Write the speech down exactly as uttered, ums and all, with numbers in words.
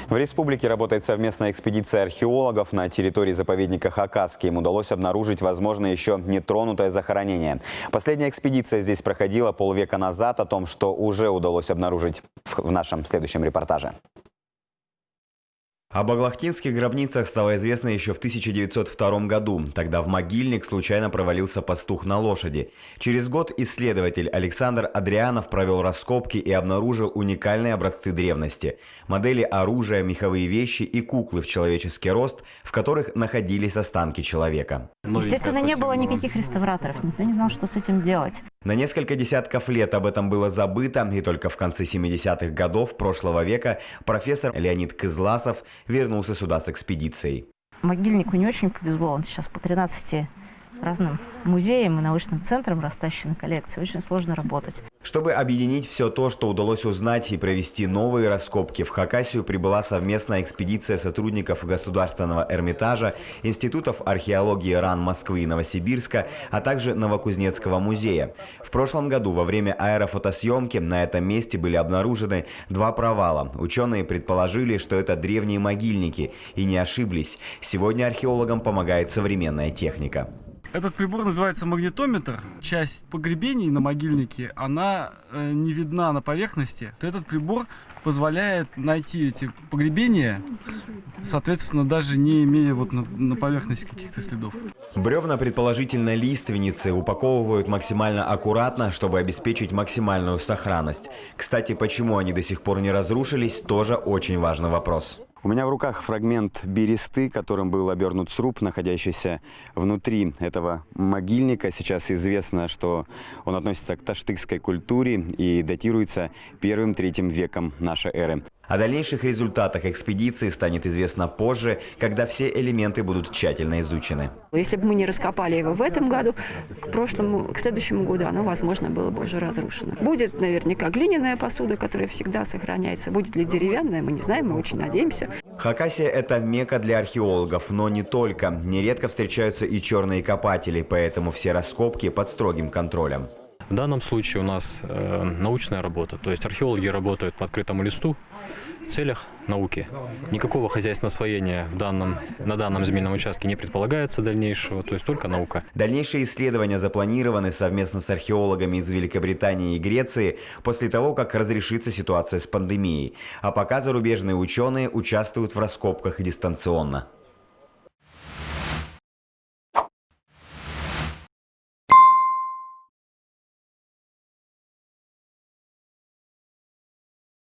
В республике работает совместная экспедиция археологов. На территории заповедника Хакасский им удалось обнаружить, возможно, ещё нетронутое захоронение. Последняя экспедиция здесь проходила полвека назад. О том, что уже удалось обнаружить, в, в нашем следующем репортаже. Об аглахтинских гробницах стало известно ещё в тысяча девятьсот втором году. Тогда в могильник случайно провалился пастух на лошади. Через год исследователь Александр Адрианов провёл раскопки и обнаружил уникальные образцы древности. Модели оружия, меховые вещи и куклы в человеческий рост, в которых находились останки человека. Естественно, не было никаких реставраторов, никто не знал, что с этим делать. На несколько десятков лет об этом было забыто, и только в конце семидесятых годов прошлого века профессор Леонид Кызласов вернулся сюда с экспедицией. Могильнику не очень повезло, он сейчас по тринадцати разным музеям и научным центрам растащена коллекция, очень сложно работать. Чтобы объединить всё то, что удалось узнать, и провести новые раскопки, в Хакасию прибыла совместная экспедиция сотрудников Государственного Эрмитажа, институтов археологии РАН Москвы и Новосибирска, а также Новокузнецкого музея. В прошлом году во время аэрофотосъёмки на этом месте были обнаружены два провала. Учёные предположили, что это древние могильники, и не ошиблись. Сегодня археологам помогает современная техника. Этот прибор называется магнитометр. Часть погребений на могильнике, она, э, не видна на поверхности. Этот прибор позволяет найти эти погребения, соответственно, даже не имея вот на, на поверхности каких-то следов. Брёвна, предположительно лиственницы, упаковывают максимально аккуратно, чтобы обеспечить максимальную сохранность. Кстати, почему они до сих пор не разрушились, тоже очень важный вопрос. У меня в руках фрагмент бересты, которым был обернут сруб, находящийся внутри этого могильника. Сейчас известно, что он относится к таштыкской культуре и датируется первым-третьим веком нашей эры. О дальнейших результатах экспедиции станет известно позже, когда все элементы будут тщательно изучены. Если бы мы не раскопали его в этом году, к прошлому, к следующему году оно, возможно, было бы уже разрушено. Будет наверняка глиняная посуда, которая всегда сохраняется. Будет ли деревянная, мы не знаем, мы очень надеемся. Хакасия — это мекка для археологов, но не только. Нередко встречаются и чёрные копатели, поэтому все раскопки под строгим контролем. В данном случае у нас, э, научная работа, то есть археологи работают по открытому листу в целях науки. Никакого хозяйственного освоения в данном, на данном земельном участке не предполагается дальнейшего, то есть только наука. Дальнейшие исследования запланированы совместно с археологами из Великобритании и Греции после того, как разрешится ситуация с пандемией. А пока зарубежные учёные участвуют в раскопках дистанционно.